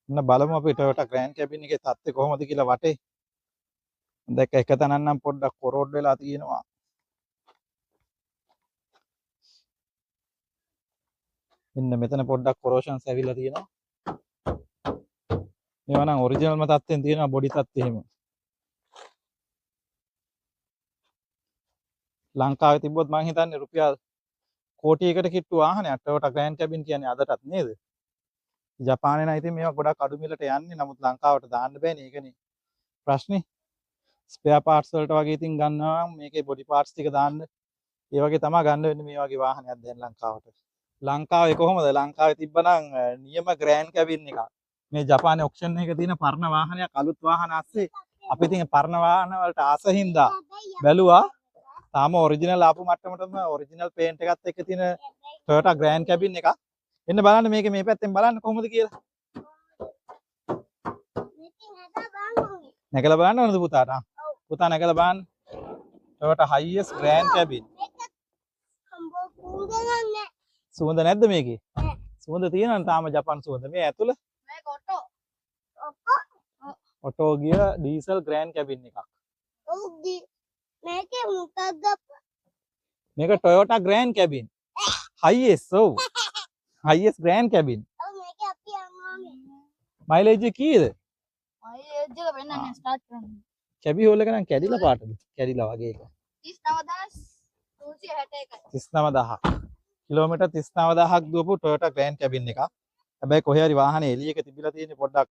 ඔන්න බලමු අපි Toyota Grand Cabin එකේ තත්ත්වය කොහොමද කියලා වටේ. දැක්ක එක තැනක් නම් පොඩ්ඩක් කොරෝඩ් වෙලා තියෙනවා. මෙන්න මෙතන පොඩ්ඩක් කොරෝෂන්ස් ඇවිල්ලා තියෙනවා. මේවා නම් ඔරිජිනල්ම තත්ත්වෙන් තියෙනවා බොඩි තත්ත්වෙ එහෙම. ලංකාවේ තිබ්බොත් මං හිතන්නේ රුපියල් කෝටියකට කිට්ටු වාහනයක් Toyota Grand Cabin කියන්නේ අදටත් නේද? ජපානයේ නම් ඉතින් මේවා ගොඩක් අඩු මිලට යන්නේ. නමුත් ලංකාවට දාන්න බෑනේ. ඒකනේ ප්‍රශ්නේ. ස්පෙයා පාර්ට්ස් වලට වගේ ඉතින් ගන්නවා නම් මේකේ බොඩි පාර්ට්ස් ටික දාන්න. ඒ වගේ තමයි ගන්න වෙන්නේ මේ වගේ වාහනයක් දැන් ලංකාවට. ලංකාවේ කොහොමද? ලංකාවේ තිබ්බනම් නියම ග්‍රෑන්ඩ් කැබින් එකක්. මේ ජපානයේ ඔක්ෂන් එකක තියෙන පරණ වාහනයක් අලුත් වාහන අස්සේ අපි ඉතින් පරණ වාහන වලට ආස හින්දා බැලුවා. තාම ඔරිජිනල් ආපු මට්ටමටම ඔරිජිනල් පේන්ට් එකත් එක්ක තියෙන Toyota Grand Cabin එකක්. එන්න බලන්න මේක මේ පැත්තෙන් බලන්න කොහොමද කියලා. නැගලා බලන්න ඕනද පුතාට? පුතා නැගලා බලන්න. Toyota Hiace Grand Cabin. සුවඳ නැද්ද මේකේ? සුවඳ තියෙනවනේ තාම ජපන් සුවඳ. මේ ඇතුළ මේක auto. Auto gear diesel Grand Cabin එකක්. ඔව් මේකේ මොකක්ද? මේක Toyota Grand Cabin. Hiace ඔව්. Hiace Grand Cabin. ඔව් මේකේ අපි යනවා. මයිලේජ් එක කීයද? මයිලේජ් එක වෙනන්නේ ස්ටාර්ට් කරන්න. කැබි හෝල් එක නම් කැඩිලා පාටද? කැඩිලා වගේ එක. 39361. 39000ක්. කිලෝමීටර් 39000ක් දුවපු Toyota Grand Cabin එකක්. හැබැයි කොහේ හරි වාහනේ එළියක තිබිලා තියෙන්නේ පොඩ්ඩක්